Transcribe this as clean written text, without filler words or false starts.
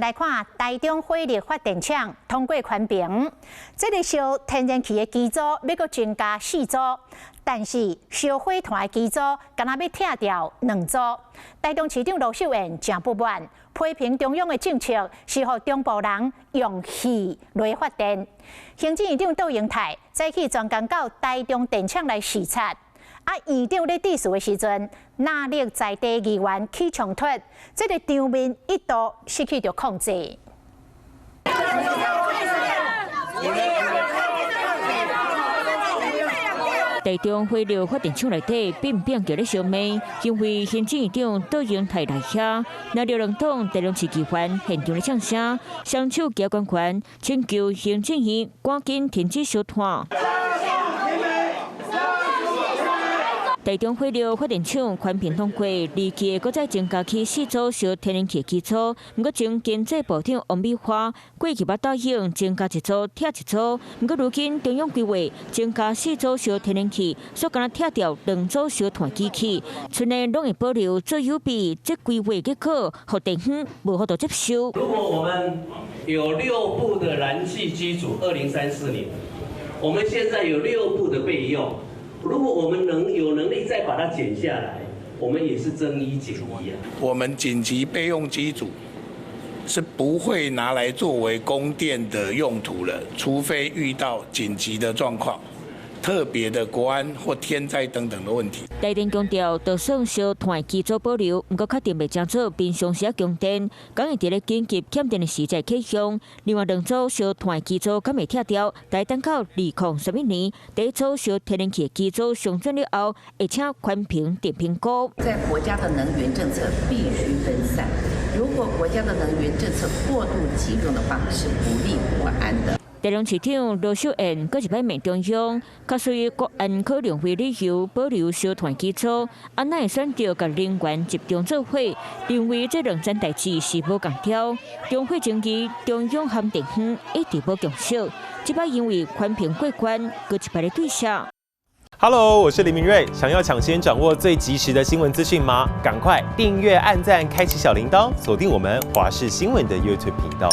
來看台中火力發電廠通過環評，這個燒天然氣的機組欲閣增加四組，但是燒火炭的機組敢若欲拆掉兩組。台中市長盧秀燕誠不滿，批評中央的政策是予中部人用氣來發電。行政院長杜英泰早起專工到台中電廠來視察。啊，院長咧致辭的時陣，藍綠在地議員起衝突，這個場面一度失去著控制。台中火力發電廠內底變變叫咧相罵，因為行政院長杜英泰來遐，藍綠兩黨台中市議員現場咧嗆聲，雙手舉懸懸，請求行政院趕緊停止燒炭。台中火力發電廠環評通過，二期閣再增加起四組燒天然氣機組。毋過前經濟部長王美花過去捌答應增加一組、拆一組。毋過如今中央規劃增加四組燒天然氣，煞敢若拆掉兩組燒炭機器，賰呢攏會保留做予備，這規劃結果，予地方無法度接受。如果我們有六部的燃氣機組，2034年，我們現在有六部的備用。如果我們能有能力再把它減下來，我們也是增一減一啊。我們緊急備用機組是不會拿來作為供電的用途了，除非遇到緊急的狀況、特別的國安或天災等等的問題。台電強調，就算燒炭機組保留，毋過確定袂將做平常時仔供電，敢會佇咧緊急欠電的時才啟用。另外兩組燒炭機組敢會拆掉，待等到2031年，第一組燒天然氣機組上轉了後，會請環評電評估。在國家的能源政策必須分散，如果國家的能源政策過度集中的話，是不利國安的。台中市長盧秀燕閣一擺罵中央，較屬於國安可能為理由保留燒炭機組，啊哪會選擇共能源集中做伙，認為這兩件代誌是無仝調。中火爭議，中央和地方一直無共識，這擺因為環評過關，閣一擺咧對數。 Hello，我是林明瑞，想要搶先掌握最及時的新聞資訊嗎？趕快訂閱、按讚、開啟小鈴鐺，鎖定我們華視新聞的 YouTube 頻道。